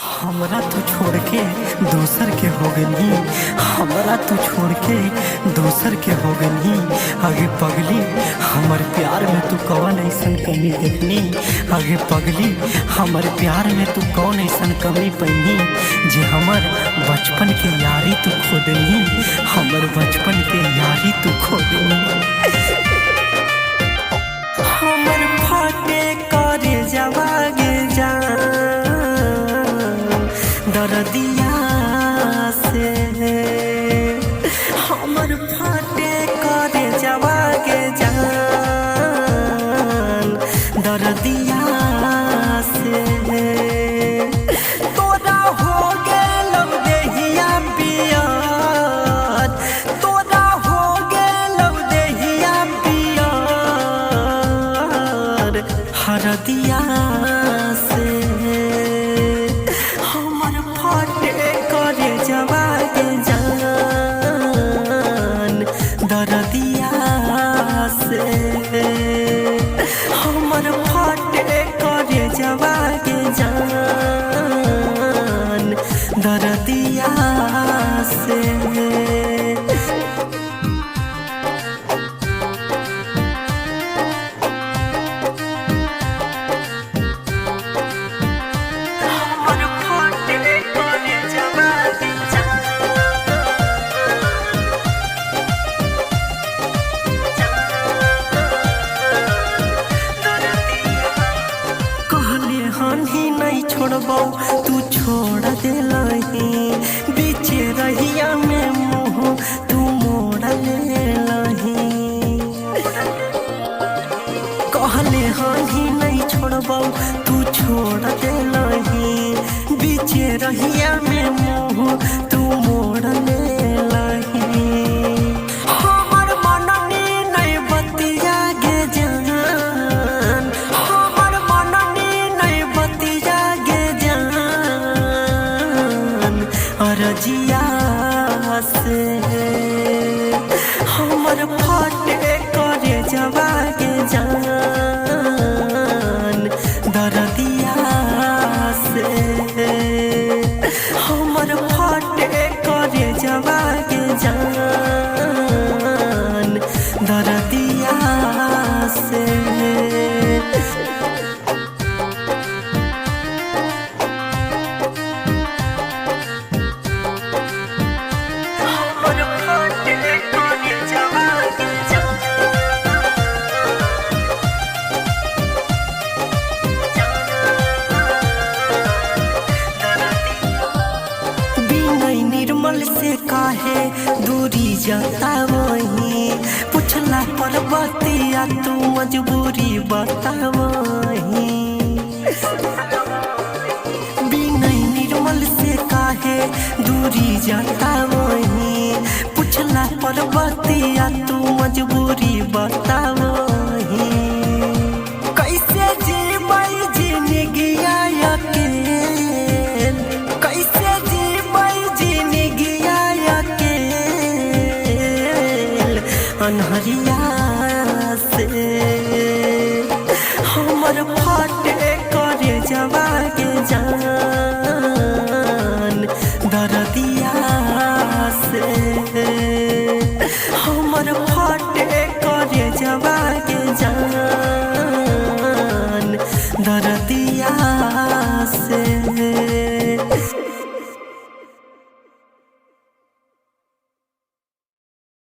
हमरा तू छोड़ के दोसर के हो गनी, हमरा तू छोड़ के दोसर के हो गनी। आगे पगली हमर प्यार में तू कौन ऐसन कमी देखनी, आगे पगली हमर प्यार में तू कौन ऐसन कमी पैनी, जे हमर बचपन के यारी तू खो देनी, हमर बचपन के यारी तू खो देनी। हमर फाटे करे जवागे जान दर्दिया से, हमर फाटे करे जवागे जान दर्दिया से। तोरा हो गेल देहिया पियर, तोरा हो गेल देहिया पियर हरदिया से, हमर फाटे करे जवागे जान दर्दिया से, हमर फाटे करे जवागे जान दर्दिया से। हमर फाटे करे जवागे जान। कहले हनी नहीं छोड़बौ तू छोड़ देलही, बीचे रहिया में मुँह तू मोड़ लेलही। कहले हनी नहीं छोड़बौ तू छोड़ देलही, बीचे रहिया में मुँह तू मोड़ लेलही। हमर मननी नहीं बतिया गे जान, हमर मननी नहीं बतिया गे जान अरजिया से, हमर फाटे करे जवागे जान दर्दिया से, हमर फाटे करे जवागे जान दर्दिया से। हमर फाटे करे जवागे जान। बिनय निर्मल से काहे दूरी जतावही, पूछला पर बतिया तू मजबूरी बतावही। बिनय निर्मल से काहे दूरी जतावही, पूछला पर बतिया तू मजबूरी बतावही।